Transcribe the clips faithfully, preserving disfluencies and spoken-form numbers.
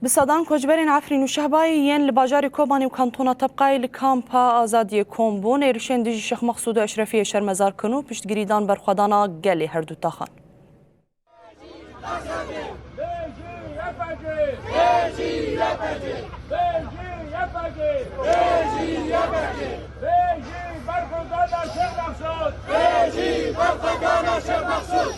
Bi sedan koçberên Efrîn û Şehbayê yên li bajarê Kobanê û kantona Tebqayê li Kampa Azadiyê kom bûn. Êrişên dijî Şêx Mexsûd û Eşrefiyê şermezar kirin û piştgirî dan berxwedana gelê her du taxan. Bernadin, bernadin, Eşrefiyê bernadin! Her bijî berxwedana Şêx Mensûr!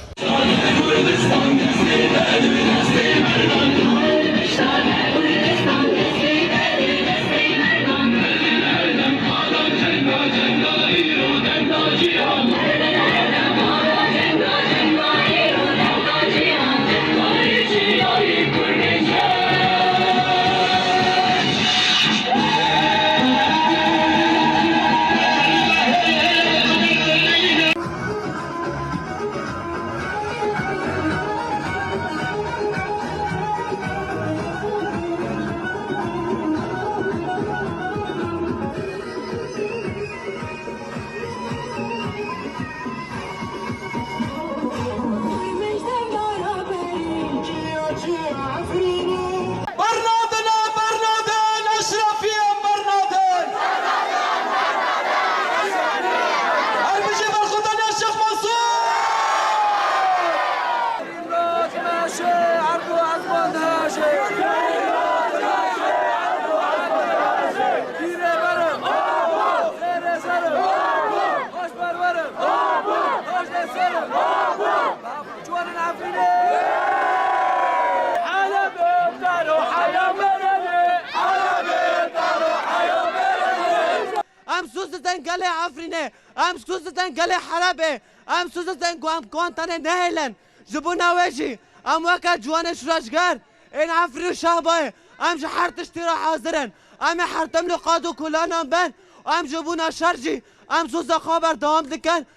Em soz didin gelê Efrînê, em soz didin gelê Helebê, em soz didin Guan-, Guantanê nehêlin. Ji bona wê jî em weke ciwanê şûreşger ên Efrîn û Şehbayê, em ji her tiştî re hazir in. Em ê her tim li qad û kolanan bin. Em ji bona şer jî em soza xwe berdewam dikin.